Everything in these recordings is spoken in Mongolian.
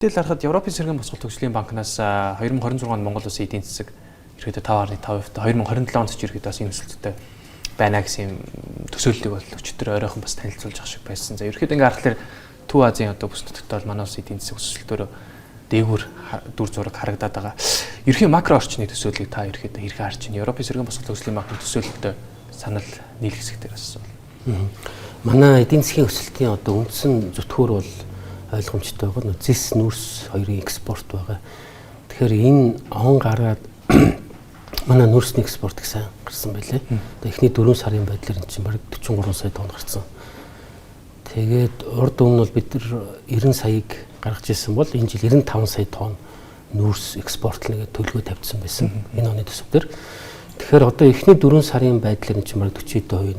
Тэгэл харахад Европын сэргээн босголт хөгжлийн банкнаас 2026 онд Монгол улсын эдийн засаг ерөөдөө 5.5%, 2027 онд ч ерөөдөө бас ийм өсөлттэй байна гэсэн юм төсөөллийг бол өчигдөр ойройхон бас танилцуулж ах шиг байсан. За, ерөөхдөө ингээ харахаар Төв Азийн одоо бүс нутагт бол манай улсын эдийн засаг өсөлтөөрөө дээгүүр дүр зураг харагдаад байгаа. Ерөнхий макро орчны төсөөллийг та ерөөхдөө хэрхэн харж байна? Европын сэргээн босголт хөгжлийн банкны төсөөлөлтөй санал нийлэх хэсэг дээр бас бол. Манай эдийн засгийн өсөлтийн одоо үндсэн зүтгүүр бол ойлгомжтой байгаа. Зэс, нүүрс хоёрын экспорт байгаа. Тэгэхээр энэ он гараад манай нүүрсний экспорт их сайн гарсан байлээ. Одоо эхний 4 сарын байдлаар эн чинь бараг 43 сая тонн гарсан. Тэгээд урд өмнө бол бид нар 90 саяыг гаргаж ирсэн бол энэ жил 95 сая тонн нүүрс экспортлно гэж төлөвлөгөө тавьсан байсан. Энэ оны төсөв дээр. Тэгэхээр одоо эхний 4 сарын байдлаар эн чинь бараг 40% нь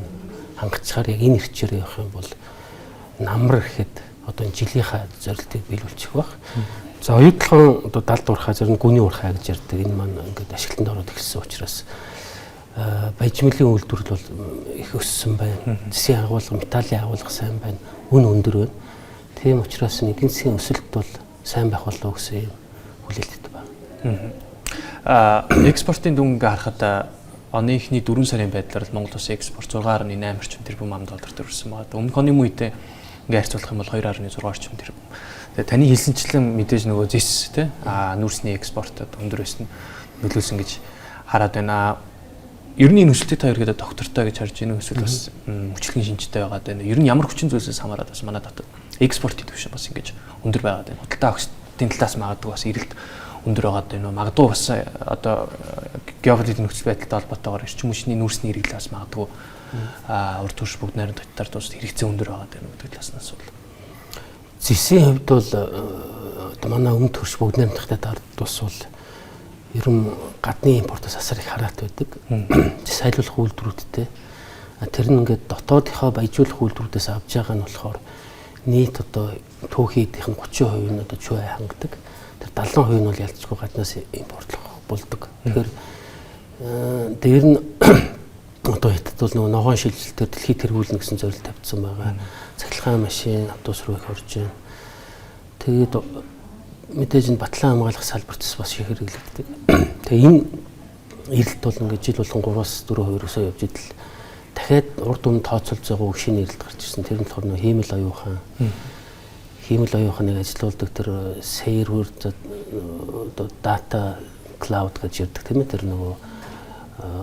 хангацгаар яг энэ эрчээр явах юм бол намар гэхэд одоо энэ жилийнхаа зорилтыг биелүүлчих байх. За, оюутлогын одоо далд уурхай, зарим гүний уурхай гэж ярьдаг. Энэ маань ингээд ашиглалтанд ороод эхэлсэн учраас баяжмлын үйлдвэрлэл бол их өссөн байна. Зэсийн агуулга, металлын агуулга сайн байна. Үн өндөр байна. Тийм учраас эдийн засгийн өсөлт бол сайн байх болов гэсэн юм хүлээлттэй байна. Экспортын дүн ингээ харахад оны эхний 4 сарын байдлаар Монгол улсын экспорт 6.8 орчим тэрбум ам доллар төрсөн байна. Өмнөх оны үетэй ингээ харьцуулах юм бол 2.6 орчим тэрбум. Тэгээ таны хэлсэнчлэн мэдээж нөгөө зэс те нүүрсний экспорт өндөр байсан нөлөөлсөн гэж хараад байна. Ер нь энэ өсөлтийг та ерөөдөө доктортой гэж харж байна уу, эсвэл бас хүчлэгийн шинжтэй байгаад байна. Ер нь ямар хүчин зүйлсээс хамаарат бас манай дотоод экспортын түвшин бас ингэж өндөр байгаад байна? Худалдаа авахчдын талаас магадгүй бас эрэлт өндөр байгаад байна уу? Магадгүй бас одоо геополитик нөхцөл байдалтай холбоотойгоор эрчим хүчний, нүүрсний хэрэглээ бас магадгүй урд турш бүгд найрамд хотоор тус хэрэгцээ өндөр байгаад байна гэдэг талаас нь асуудал. Зэсийн хувьд бол одоо манай өмнө төрш бүгд найрамдахтай тус бол ер нь гадны импортоос асар их хараат байдаг. Зэс хайлуулах үйлдвэрүүдтэй. Тэр нь ингээд дотоодынхоо баяжуулах үйлдвэрүүдээс авч байгаа нь болохоор нийт одоо түүхий эдийнх нь 30% нь одоо чүү хангадаг. Тэр 70% нь бол ялцчгүй гаднаас импортлох болдог. Тэгэхээр дээр нь одоо хятад бол нөгөө ногоон шилжилтээр дэлхийд тэргүүлнэ гэсэн зорилт тавьсан байгаа. Цахилгаан машин, автобус руу их орж байна. Тэгээд мэдээж энэ батлан хамгаалах салбарт бас их хэрэглэгддэг. Тэгээ энэ эрэлт бол ингээд жил болгон 3-аас 4% өсөө явж идэл дахиад урд өмнө тооцоолж байгаа шинэ эрэлт гарч ирсэн. Тэр нь болохоор нөгөө хиймэл оюун ухаан. Хиймэл оюун ухааныг ажилуулдаг тэр сервер, одоо data cloud гэж ярьдаг, тийм ээ, тэр нөгөө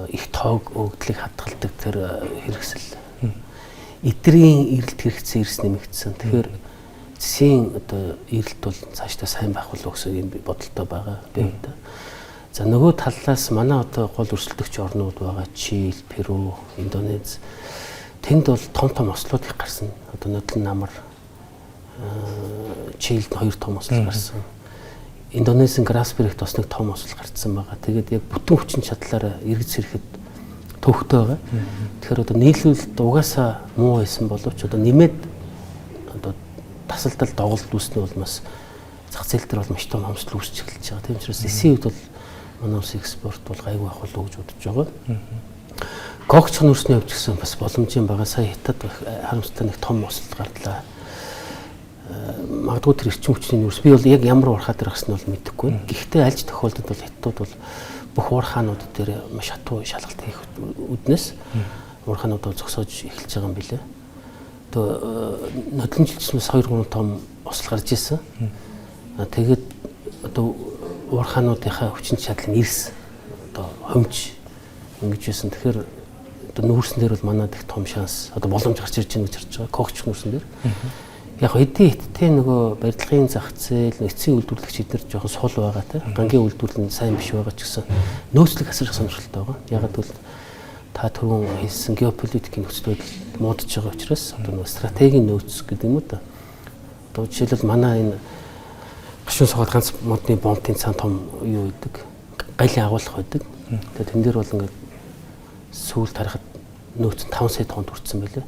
их тоог өгдлийг хадгалдаг тэр хэрэгсэл. Эдрийн эрэлт хэрэгцээ эрс нэмэгдсэн. Тэгэхээр зэсийн одоо эрэлт бол цаашдаа сайн байх болов гэсэн юм бодолтой байгаа би хувьд. За, нөгөө талаас манай одоо гол өрсөлдөгч орнууд байгаа Чили, Перу, Индонез, тэнд бол том том ослууд их гарсан. Одоо Нодлон намар, Чилид хоёр том осол гарсан. Индонезийн Грасбергт бас нэг том осол гарцсан байгаа. Тэгээд яг бүтэн хүчин чадлаараа эргэж сэрэхэд төвхтэй байгаа. Тэгэхээр одоо нийлүүлэлт угаасаа муу байсан боловч одоо нэмээд одоо тасалдал доголд үүснэ улмаас зах зээл дээр бол маш том хомсдол үүсч эхэлж байгаа. Тийм учраас эсийн хувьд бол манай улсын экспорт бол гайгүй байх болов уу гэж бодож байгаа. Кокч нүүрсний хувьд гэсэн бас боломжийн байгаа. Сая хятад харамсалтай нэг том осол гардлаа. Магадгүй тэр эрчим хүчний нүүрс, би бол яг ямар уурхаа дээр гарсан нь бол мэдэхгүй байна. Гэхдээ аль ч тохиолдолд бол хятадууд бол бүх уурхаанууд дээр маш хатуу шалгалт хийх үүднээс уурхаануудаа зогсоож эхэлж байгаа юм билээ. Одоо нодлон жилчнээс 2 3 том осол гарч ирсэн. Тэгээд одоо уурхаануудынхаа хүчин чадал нь эрс одоо хомж ингэж байсан. Тэгэхээр одоо нүүрсэн дээр бол манад их том шанс, одоо боломж гарч ирж байна гэж харж байгаа. Когч нүүрсэн дээр. Яг эдийн хятадын нөгөө барилгын зах зээл, эцсийн үйлдвэрлэгч эднэр жоохон сул байгаа те. Гангийн үйлдвэрлэл нь сайн биш байгаа ч гэсэн нөөцлөх асар их сонирхолтой байгаа. Яг гэвэл та түрүүн хэлсэн геополитикийн нөхцөл байдал муудаж байгаа учраас одоо нөгөө стратегийн нөөц гэдэг юм уу да. Одоо жишээлбэл манай энэ гашуун суугаад ганц модны бомбын цаан том юу байдаг. Галын агуулга байдаг. Тэгээ тэн дээр бол ингээд сүүлд харахад нөөц нь 5 сая тонн хүрсэн байлээ.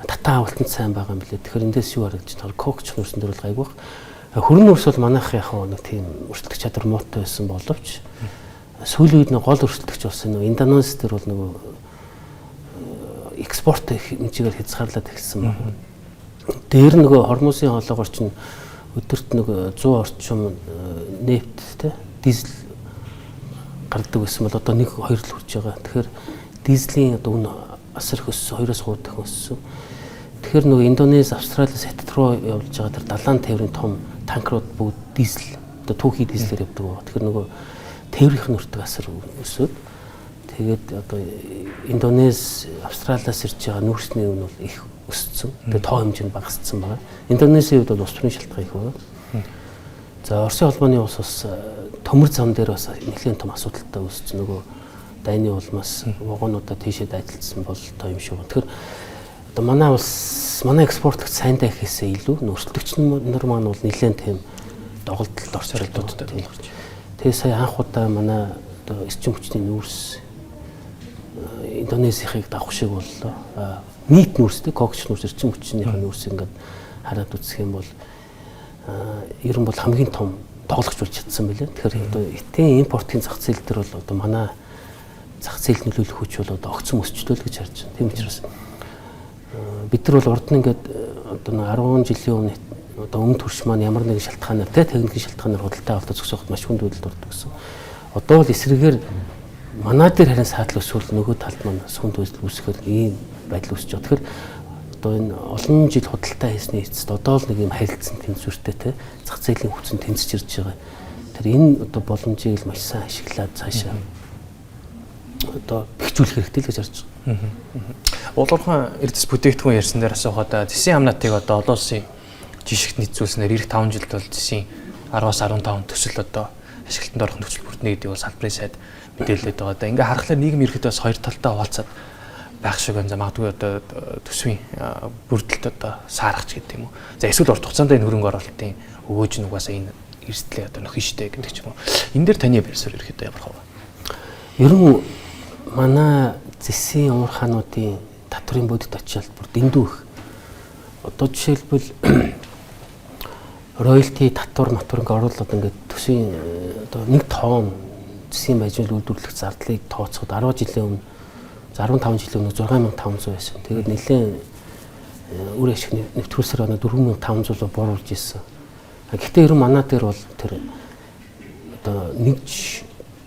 Татан авалтанд сайн байгаа юм билээ. Тэгэхээр эндээс юу харагдаж байна? Кокч нүүрсэн дээр бол гайгүй. Хөрөн нүүрс бол манайх яг нэг тийм өрсөлдөх чадвар муутай байсан боловч сүүлийн үед нэг гол өрсөлдөгч болсон нөгөө Индонез дээр бол нөгөө экспорт хэмжээгээр хязгаарлаад эхэлсэн байна. Дээр нөгөө Хормузын хоолоогоор чинь Өдөрт нэг 100 орчим нефть те дизель гардаг байсан бол одоо 1-2 л хүрч байгаа. Тэгэхээр дизелийн одоо үн асар их өссөн, 2-3 дахин өссөн. Тэгэхээр нөгөө Индонез, Австралиас Хятад руу явуулж байгаа тэр далайн тээврийн том танкерууд бүгд дизель, одоо түүхий дизелээр явдаг байгаа. Тэгэхээр нөгөө тээврийнх нь өртөг асар өсөөд тэгээд одоо Индонез, Австралиас ирж байгаа нүүрсний үн бол их өссөн. Тэгээд тоо хэмжээ нь багассан байгаа. Индонезийн хувьд бол улс төрийн шалтгаан их байна. За Оросын холбооны улс бас төмөр зам дээр бас нэлээд том асуудалтай үүссэн. Нөгөө дайны улмаас вагонуудаа тийшээ дайдалцсан бол тоо юм шиг байна. Тэгэхээр одоо манай улс, манай экспортлогч сайндаа гэхээсээ илүү өрсөлдөгч нар маань бол нэлээд тийм доголдолд орсолтуудтай тулгарч. Тэгээ сая анх удаа манай одоо эрчим хүчний нүүрс Индонезийнхыг давах шиг боллоо. Нийт нүүрстэй кокч нүүрс, эрчим хүчнийхээ нүүрс ингээд хараад үзэх юм бол ер нь бол хамгийн том тоглогч болж чадсан байлээ. Тэгэхээр одоо этийн импортын зах зээл дээр бол одоо манай зах зээл нөлөөлөх хүч бол одоо огцом өсчлөө л гэж харж байна. Тийм учраас бид нар бол урд нь ингээд одоо 10 жилийн өмнө одоо өмнө турш маань ямар нэгэн шалтгаанаар тэ техникийн шалтгаанаар худалдаа авалтаа зогсооход маш хүнд байдалд ордог гэсэн. Одоо бол эсрэгээр манай дээр харин саатал өсвөл нөгөө талд маань сүнд байдал үүсгэхээр ийм байдал үүсэж байгаа. Тэгэхээр одоо энэ олон жил худалдаа хийсний эцэст одоо л нэг юм харилцан тэнцвэртэй те зах зээлийн хүчин тэнцэж ирж байгаа. Тэр энэ одоо боломжийг л маш сайн ашиглаад цаашаа одоо бэхжүүлэх хэрэгтэй л гэж харж байгаа. Уулуурхан эрдэс бүтээгдэхүүн ярьсан дээр асуухад зэсийн амнатыг одоо олон улсын жишгт нийцүүлснээр ирэх 5 жилд бол зэсийн 10-аас 15 төсөл одоо ашиглалтанд орох нөхцөл бүрднэ гэдэг бол салбарын сайд мэдээлээд байгаа. Одоо ингээ харахаар нийгэм ерхэд бас хоёр талдаа хуваалцаад байх шиг байна. За магадгүй одоо төсвийн бүрдэлт одоо саарах ч гэдэг юм уу. За эсвэл урт хугацаанд энэ хөрөнгө оруулалтын өгөөж нь угаасаа энэ эрсдлээ одоо нөхөн штэ гэдэг ч юм уу. Энэ дээр таны байр суурь ерхэд ямар хав? Ер нь манай зэсийн уурхаануудын татврын бодит ачаалт бүр дэндүү их. Одоо жишээлбэл роялти татвар матвар ингээ оруулаад ингээд төсвийн одоо 1 тонн зэсийн баяжмал үйлдвэрлэх зардлыг тооцоход 10 жилийн өмнө 15 жилийн өмнө 6500 байсан. Тэгээд нэлээд үр ашиг нэвтрүүлсээр байна 4500 руу бууруулж ирсэн. Гэхдээ ер нь манай дээр бол тэр одоо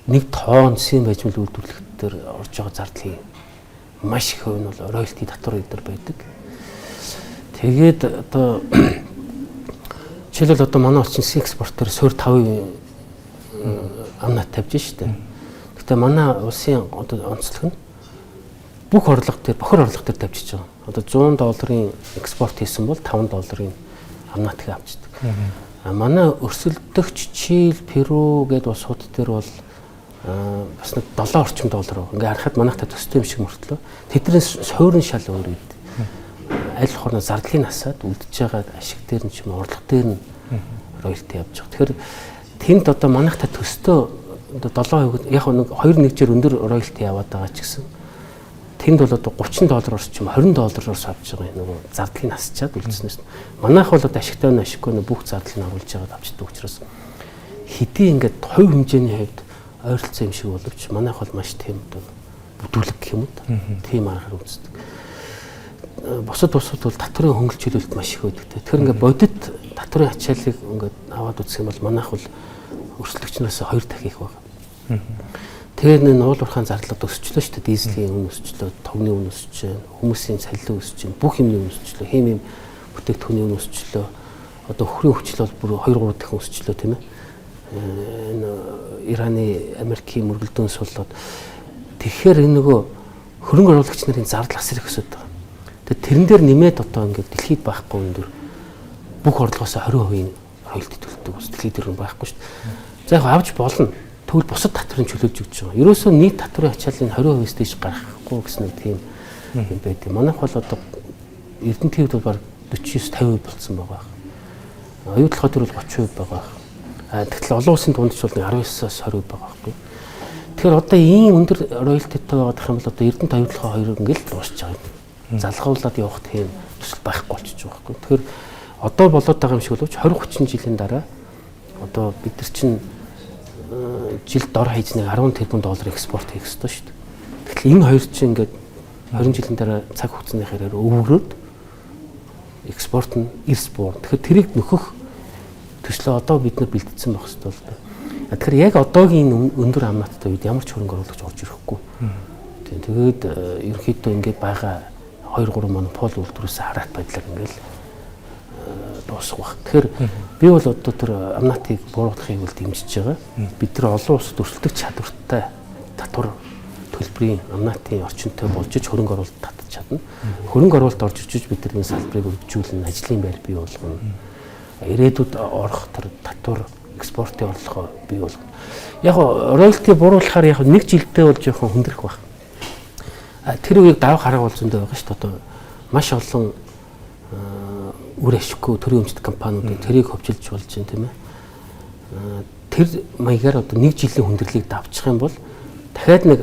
нэг тонн зэсийн баяжмал үйлдвэрлэх дээр орж байгаа зардлын маш их хувь нь бол роялти татвар өдр байдаг. Тэгээд одоо жишээлбэл одоо манай улсын экспортоор суурь 5% амнат тавьж штэ. Гэтэ манай улсын одоо онцлог нь бүх орлого дээр, бохор орлого дээр тавьчихж байгаа. Одоо 100 долларын экспорт хийсэн бол 5 долларын амнатыг авчдаг. А манай өрсөлдөгч Чили, Перу гэдээ улсууд дээр бол бас нэг 7 орчим доллар. Ингээ харахад манайхтай төстэй юм шиг мөртлөө тэдний суурин шал өөр үйд. Аль болохоор зардлыг насаад үлдэж байгаа ашиг дээр нь ч юм орлого дээр нь роялти явж байгаа. Тэгэхээр тэнд одоо манайхтай төстөө одоо 7% яг нэг 2 нэгжээр өндөр роялти яваад байгаа ч гэсэн тэнд бол одоо 30 доллар орчим 20 доллараар авч байгаа нөгөө зардлыг насчаад үлдснээс. Манайх бол одоо ашигтай нь ашиггүй нь бүх зардлыг оруулж байгаад авчдаг учраас хэдий ингээд хувь хэмжээний хувьд ойролцоо юм шиг боловч манайх бол маш тийм одоо бүдүүлэг гэх юм уу тийм аргаар үздэг. Бусад улсууд бол татврын хөнгөлж чөлөөлөлт маш их байдаг. Тэгэхээр ингээд бодит татврын ачааллыг ингээд аваад үзэх юм бол манайх бол өрсөлдөгчнөөс 2 дахин их байна. Тэгээд нэг уул уурхаан зарлал өсчлөө шүү дээ. Дизелийн үн өсчлөө, тогны үн өсөж байна, хүмүүсийн цалин өсөж байна, бүх юмны үн өсчлөө, хэм юм бүтээгдэхүүний үн өсчлөө. Одоо өхрийн хүчил бол бүр 2 3 дахин өсчлөө тийм ээ. Энэ Ираны Америкийн мөргөлдөөн суллаад тэгэхээр энэ нөгөө хөрөнгө оруулагч нарын зардал асар их өсөд байгаа. Тэгээд тэрэн дээр нэмээд одоо ингээд дэлхийд байхгүй өндөр бүх орлогоос 20% роялти төлдөг ус дэлхийд тэр байхгүй шүү дээ. За яг авч болно. Тэгвэл бусад татврын чөлөөлж өгч байгаа. Ерөөсөө нийт татврын ачааллын 20%-ээс дээш гаргахгүй гэсэн нэг тийм юм байдаг. Манайх бол одоо Эрдэнэтийн хувьд бол бараг 49 50% болцсон байгаа. Оюутлогоо төр бол 30% байгаа. Тэгтэл олон улсын дунд ч бол 19-оос 20% байгаа байхгүй. Тэгэхээр одоо ийм өндөр роялтитай байгаад юм бол одоо Эрдэнэт оюутлогоо хоёр ингээл дуусч байгаа юм. Залгуулад явах тийм төсөл байхгүй болчихж байгаа байхгүй. Тэгэхээр одоо болоод байгаа юм шиг боловч 20 30 жилийн дараа одоо бид нар чинь жилд дор хаяж нэг 10 тэрбум доллар экспорт хийх ёстой шүү дээ. Тэгэхээр энэ хоёр чинь ингээд 20 жилийн дараа цаг хугацааны хэрээр өвөрөөд экспорт нь эрс буурна. Тэгэхээр тэрийг нөхөх Төслөө одоо бид нар бэлтгэсэн байх хэрэгтэй л доо. Тэгэхээр яг одоогийн өндөр амнааттай үед ямар ч хөрөнгө оруулагч орж ирэхгүй. Тийм, тэгээд ерөнхийдөө ингээд байгаа 2 3 монопол үйлдвэрээс хараат байдлаар ингээл дуусах байх. Тэгэхээр би бол одоо тэр амнаатыг бууруулахыг бол дэмжиж байгаа. Бид нар олон улсад өрсөлдөх чадвартай татвар төлбөрийн амнаатын орчинтой болж иж хөрөнгө оруулалт татж чадна. Хөрөнгө оруулалт орж иж бид нар энэ салбарыг өргөжүүлнэ, ажлын байр бий болгоно. Ирээдүйд орох тэр татвар экспортын орлогоо бий болгоно. Яг роялти бууруулахаар яг нэг жилдээ бол жоохон хүндрэх байх. Тэр үеийг давах арга бол зөндөө байгаа шүү дээ. Одоо маш олон үр ашиггүй төрийн өмчт компаниуд тэрийг хөвчилж болж байна, тийм ээ. Тэр маягаар одоо нэг жилийн хүндрэлийг давчих юм бол дахиад нэг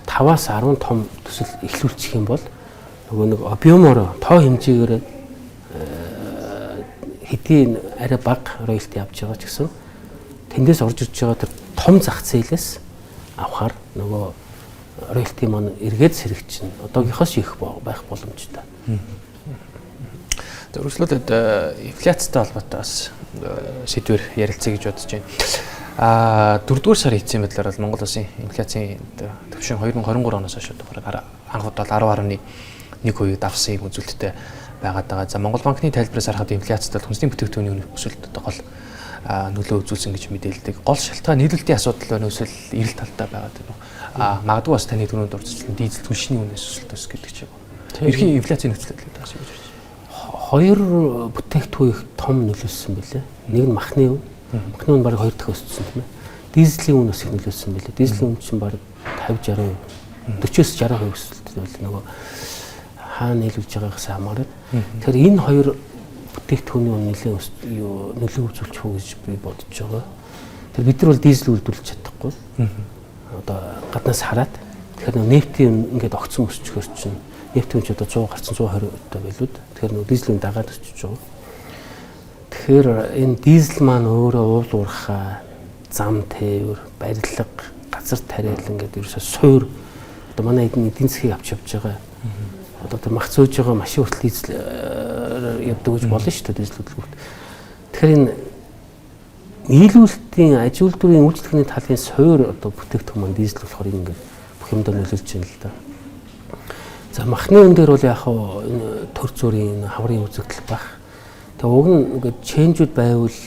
5-аас 10 том төсөл эхлүүлчих юм бол нөгөө нэг объемоор тоо хэмжээгээр хэдийн арай бага роялти авч байгаа ч гэсэн тэндээс орж ирж байгаа тэр том зах зээлээс авахар нөгөө роялти маань эргээд сэрэгчин одоогийнхоос их байх боломжтой. За, үргэлжлүүлээд инфляцтай холбоотой бас сэдвэр ярилцъя гэж бодож байна. 4-р сарын эцсийн байдлаар бол Монгол улсын инфляцийн түвшин 2023 оноос хойш бараг анх удаа 10.1% давсан юм үзүүлэлттэй байгаад байгаа. За, Монгол банкны тайлбараас харахад инфляцид бол хүнсний бүтээгдэхүүний өсөлт одоо гол нөлөө үзүүлсэн гэж мэдээлдэг. Гол шалтгаан нийлүүлэлтийн асуудал байна уу эсвэл эрэлт талдаа байгаад байна уу? Магадгүй бас таны түрүүнд дурдсан дизель түлшний үнээс өсөлт өс гэдэг ч юм уу. Ерхийн инфляцийн нөхцөл байдал бас юу гэж байна? Хоёр бүтээгдэхүүн их том нөлөөлсөн билээ. Нэг нь махны үн. Махны үн бараг 2 дахин өссөн, тийм ээ. Дизелийн үн бас их нөлөөлсөн билээ. Дизелийн үн чинь бараг 50 60%, 40-оос 60% өсөлттэй байл, нөгөө хаана нийлүүлж байгаагаас хамаарат. Тэгэхээр энэ хоёр бүтээгдэхүүний үн нэлээд юу нөлөө үзүүлчих үү гэж би бодож байгаа. Тэр бид нар бол дизель үйлдвэрлэж чадахгүй. Одоо гаднаас хараад, тэгэхээр нөгөө нефтийн үн ингээд огцон өсчихөр чинь, нефтийн үн ч одоо 100 гарсан, 120 одоо байлууд. Тэгэхээр нөгөө дизелийн үн дагаад өсөж байгаа. Тэгэхээр энэ дизель маань өөрөө уул уурхай, зам тээвэр, барилга, газар тариалан гэдэг ерөөсөө суур одоо манай эдийн засгийг авч явж байгаа. Одоо тэр мах зөөж байгаа машин хүртэл дизель явдаг гэж болно шүү дээ, дизель хөдөлгөөрт. Тэгэхээр энэ нийлүүлэлтийн аж үйлдвэрийн үйлчлэгээний талын суур одоо бүтээгдэхүүн маань дизель болохоор ингээд бүх юмдаа нөлөөлж байна л да. За, махны үн дээр бол яг хаа энэ төр зүрийн хаврын үзэгдэл байх. Тэгээ уг нь ингээд ченжүүд байвал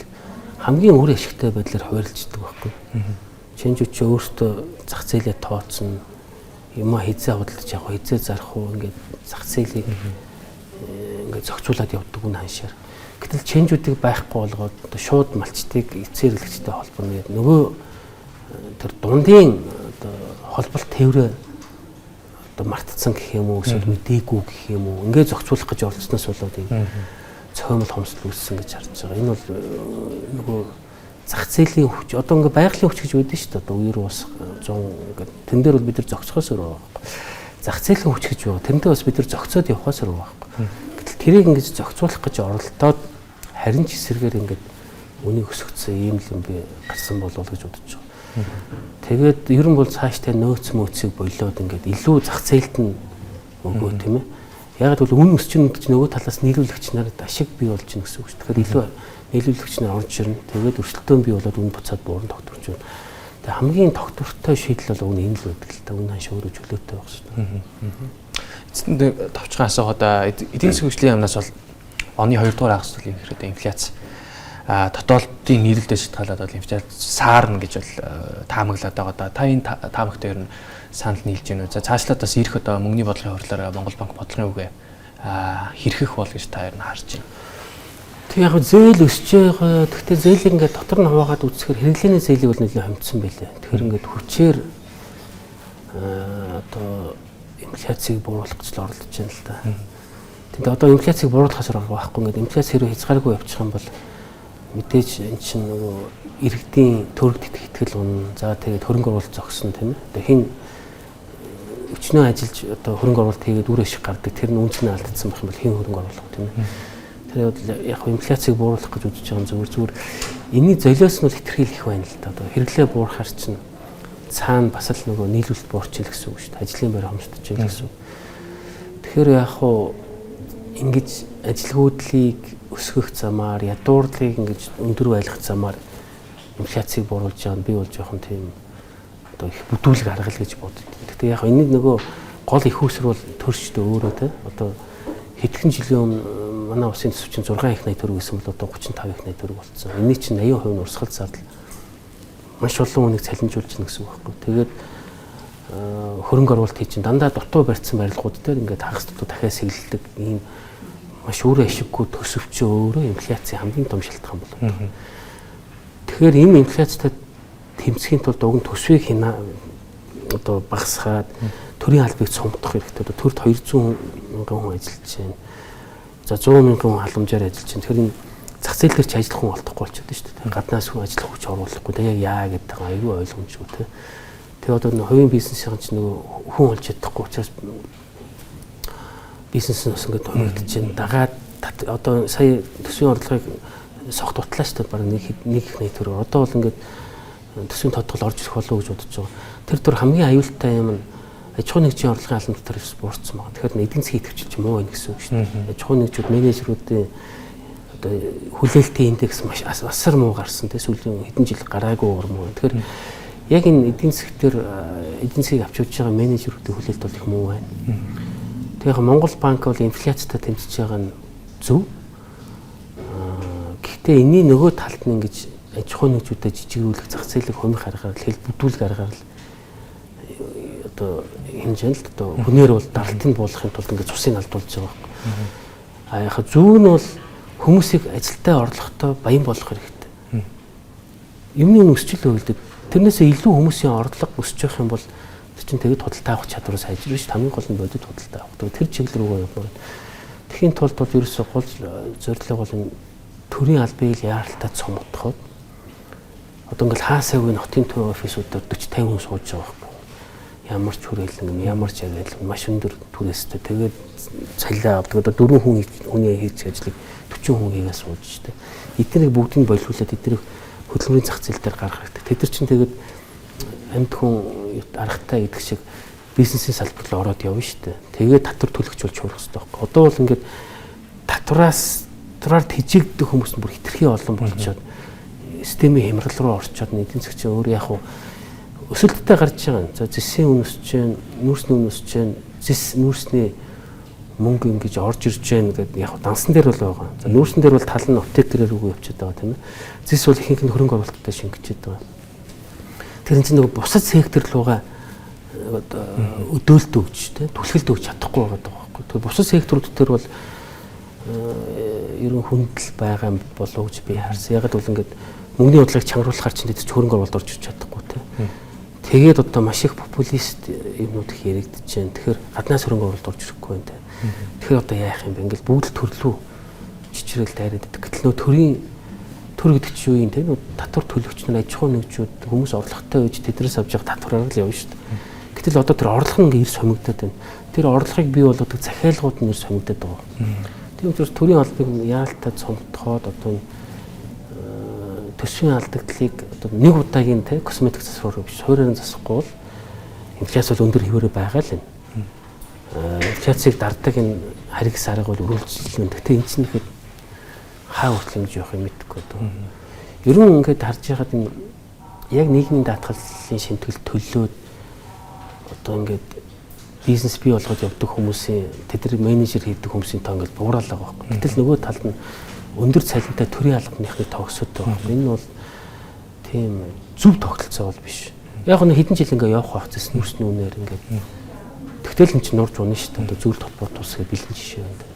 хамгийн үр ашигтай байдлаар хуваарлцдаг байхгүй. Ченжүүд чи өөртөө зах зээлээ тооцно. Юмаа хизээ худалдаж авах, хизээ зарах уу, ингээд зах зээлийг ингээд зохицуулаад явдаг үн ханшаар. Гэтэл ченжүүдийг байхгүй болгоод одоо шууд малчтыг эцсийн хэрэглэгчтэй холбоно гэдэг нөгөө тэр дундын одоо холболт тээврээ одоо мартцсан гэх юм уу, эсвэл мдээгүй гэх юм уу, ингээд зохицуулах гэж оролцсноос болоод энэ цохиомол хомсдол үүссэн гэж харж байгаа. Энэ бол нөгөө зах зээлийн хүч, одоо ингээ байгалийн хүч гэж байдаг шүү дээ. Одоо үер ус 100 ингээд тэн дээр бол бид нар зохицохоос өөр байгаа байхгүй. Зах зээлийн хүч гэж байгаа. Тэрнтэй бас бид нар зохицоод явхаас өөр байгаа байхгүй. Гэтэл тэрийг ингэж зохицуулах гэж оролдоод харин ч эсрэгээр ингээд үнийг өсгөцсөн ийм л юм би гарсан болов уу гэж бодож байгаа. Тэгээд ер нь бол цаашдаа нөөц мөөцийг болиод ингээд илүү зах зээлд нь өгөө, тийм ээ. Яг бол үн өсч чинь нөгөө талаас нийлүүлэгч нарт ашиг бий болж байна гэсэн үг шүү. Тэгэхээр илүү нийлүүлэгч нар орж ирнэ. Тэгээд өрсөлдөөн бий болоод үн буцаад бууран тогтворч байна. Тэгээ хамгийн тогтвортой шийдэл бол үн энэ л байдаг л та. Үн ханш өөрөө чөлөөтэй байх хэрэгтэй. Эцэст товчхон асуухад, эдийн засгийн хөгжлийн яамнаас бол оны 2 дугаар хагас тулийн хэрэг инфляц дотоодын нийлүүлэлтээс шалтгаалаад бол инфляц саарна гэж бол таамаглаад байгаа да. Та энэ таамагтай ер нь санал нийлж байна уу? За, цаашлаад бас ирэх одоо мөнгөний бодлогын хурлаараа Монгол банк бодлогын үгээ хэрхэх бол гэж та ер нь харж байна? Тэг яг зээл өсөж байгаа. Гэхдээ зээлийг ингээд дотор нь хуваагаад үзэхээр хэрэглээний зээлийг бол нэлээд хомцсон байлээ. Тэгэхээр ингээд хүчээр одоо инфляцийг бууруулах гэж л оролдож байна л да. Тэнд одоо инфляцийг бууруулахаас арга байхгүй, ингээд инфляц хэрвээ хязгааргүй явчих юм бол мэдээж эн чинь нөгөө иргэдийн төрөгд итгэл унна. За, тэгээд хөрөнгө оруулалт зогсно, тийм ээ. Одоо хэн өчнөө ажиллаж одоо хөрөнгө оруулалт хийгээд үр ашиг гардаг, тэр нь үнэ цэнэ алдсан байх юм бол хэн хөрөнгө оруулах, тийм ээ. Тэр бол яг инфляцийг бууруулах гэж үзэж байгаа юм зүгээр энэний золиос нь бол хэтэрхийлэх байна л да. Одоо хэрэглээ буурахаар чинь цаана бас л нөгөө нийлүүлэлт буурч ил гэсэн үг шүү дээ. Ажлын байр хомсдож ил гэсэн үг. Тэгэхээр яг хуу ингэж ажилгүйдлийг өсгөх замаар, ядуурлыг ингэж өндөр байлгах замаар инфляцийг бууруулж байгаа нь би бол жоохон тийм одоо их бүдүүлэг арга л гэж боддог. Гэхдээ яг энэ нөгөө гол их үүсвэр бол төрчдөө өөрөө те одоо хэдхэн жилийн өмнө манай улсын төсөв чинь 6 их 80 төгрөг гэсэн бол одоо 35 их 80 төгрөг болсон. Энийн чинь 80% нь урсгал зардал маш олон хүнийг цалинжуулж байна гэсэн үг байхгүй. Тэгээд хөрөнгө оруулалт хийж чинь дандаа дутуу барьсан барилгууд дээр ингээд хагас дутуу дахиад сэглэлдэг ийм маш өөрөө ашиггүй төсөвчөө өөрөө инфляцийн хамгийн том шалтгаан болоод байна. Тэгэхээр энэ инфляцтай тэмцэхийн тулд уг нь төсвийг одоо багасгаад төрийн албыг цомдох хэрэгтэй. Одоо төрд 200 мянган хүн ажиллаж байна. За 100 мянган хүн халамжаар ажиллаж байна. Тэгэхээр энэ зах зээл дээр ч ажиллах хүн олдохгүй болчиход байна шүү дээ. Гаднаас хүн ажиллах хүч оруулахгүй. Тэгээ яг яа гэдэг айгүй ойлгомжгүй те. Тэгээ одоо нэг хувийн бизнесийн чинь нөгөө хүн олж чадахгүй учраас бизнес нь бас ингээд хумигдаж байна. Дагаад одоо сая төсвийн орлогыг согт дутлаа шүү дээ. Бараг нэг их нэг төр. Одоо бол ингээд төсвийн тодгол орж ирэх болов уу гэж бодож байгаа. Тэр дур хамгийн аюултай юм нь аж ахуйн нэгжийн орлогын албан дотор буурсан байгаа. Тэгэхээр эдийн засгийн идэвхжил ч муу байна гэсэн үг шүү дээ. Аж ахуйн нэгжүүд менежерүүдийн одоо хүлээлтийн индекс маш асар муу гарсан тийм сүүлийн хэдэн жил гараагүй муу. Тэгэхээр яг энэ эдийн засаг дээр эдийн засгийг авч явж байгаа менежерүүдийн хүлээлт бол их муу байна. Тэгэхээр Монгол банк бол инфляцтай тэмцэж байгаа нь зөв. Гэхдээ энэний нөгөө талд нь ингэж аж ахуйн нэгжүүдэд жижигрүүлэх зах зээлийг хумих аргаар л хэл бүдүүлэг аргаар л одоо хэмжээнд л одоо хүнээр бол даралтыг буулгахын тулд ингээд цусыг алдуулж байгаа байхгүй. А яг зөв нь бол хүмүүсийг ажилтаа орлоготой баян болгох хэрэгтэй. Юмны үн өсч л өгөлдөд. Тэрнээсээ илүү хүмүүсийн орлого өсч явах юм бол тэр чинь тэгээд худалдаа авах чадвар сайжирна ш. Хамгийн гол нь бодит худалдаа авах. Тэр чиглэл рүүгээ явмаар. Тэгэхийн тулд бол ерөөсөө гол зорилго бол энэ төрийн албыг яаралтай цомтгоход одоо ингээл хаасаагүй хотын төв офисуудаар 40 50 хүн сууж байгаа байхгүй. Ямар ч хүрээлэн, ямар ч агай маш өндөр түрээстэй. Тэгээд цалиа авдаг. Одоо 4 хүн хүний хийж ажлыг 40 хүн хийгээ сууж штэ. Эднийг бүгдийг болиулаад эднийг хөдөлмөрийн зах зээл дээр гаргах хэрэгтэй. Тэд нар чинь тэгээд амьд хүн аргатай гэдэг шиг бизнесийн салбар руу ороод явна штэ. Тэгээд татвар төлөгч болж хуурах хэрэгтэй байхгүй. Одоо бол ингээд татвараар тэжээгдэх хүмүүс нь бүр хитрхи олон болчиход системийн хямрал руу орчоод эдийн засгийн өөр яг уу өсөлттэй гарч байгаа юм. За зэсийн үн өсөж байна, нүүрсний үн өсөж байна, зэс нүүрсний мөнгө ингэж орж ирж байна гэдэг яг дансан дээр бол байгаа. За нүүрсэн дээр бол тал нь оптикерээр рүү явчихад байгаа тийм ээ. Зэс бол ихэнх нь хөрөнгө оруулалттай шингэчээд байгаа. Тэр чинь нөгөө бусад сектор руугаа одоо өдөөлт өгч тийм түлхэлт өгч чадахгүй байгаа байхгүй. Тэр бусад секторууд дээр бол ерөн хүндэл байгаа болов гэж би харсан. Яг л ингээд мөнгөний бодлогыг чангаруулахаар чинь тэд хөрөнгө оруулалт орж ирж чадахгүй тийм. Тэгээд одоо маш их популист юмнууд их яригдж байна. Тэгэхээр гаднаас хөрөнгө оруулалт орж ирэхгүй байна тийм. Тэгэхээр одоо яах юм бэ? Ингээл бүгд л төрлөө чичрэл дайраад байдаг. Гэтэл нөө төрийн төр гэдэг чинь юу юм те? Татвар төлөгч нар, аж ахуйн нэгжүүд хүмүүс орлоготой байж тэднээс авч байгаа татвараар л явна шүү дээ. Гэтэл одоо тэр орлого нь ингээ эрс хомигдоод байна. Тэр орлогыг бий болгодог захиалгууд нь эрс хомигдоод байгаа. Тийм учраас төрийн албыг яалтаа цомтгоод одоо энэ төсвийн алдагдлыг одоо нэг удаагийн те косметик засвар биш суурьаар засахгүй бол инфляц бол өндөр хэвээрээ байгаа л юм. Инфляцийг дардаг энэ хариг сарга бол үргэлжлэн. Гэхдээ энэ чинь ихэд хаа хүртэл ингэж явах юм мэдэхгүй одоо. Ерөн ингээд харж байхад энэ яг нийгмийн даатгалын шимтгэл төлөөд одоо ингээд бизнес бий болгоод явдаг хүмүүсийн тэд нар менежер хийдэг хүмүүсийн тоо ингээд буурал байгаа байхгүй. Гэтэл нөгөө талд нь өндөр цалинтай төрийн албаныхны тогсоод байгаа байхгүй. Энэ бол тийм зөв тогтолцоо бол биш. Яг нь хэдэн жил ингээ явах байх зэс нүүрсний үнээр ингээд тэгтэл эн чинь нурж унаа шүү дээ. Одоо зөвлөлт холбоот тус гэж бэлэн жишээ байна.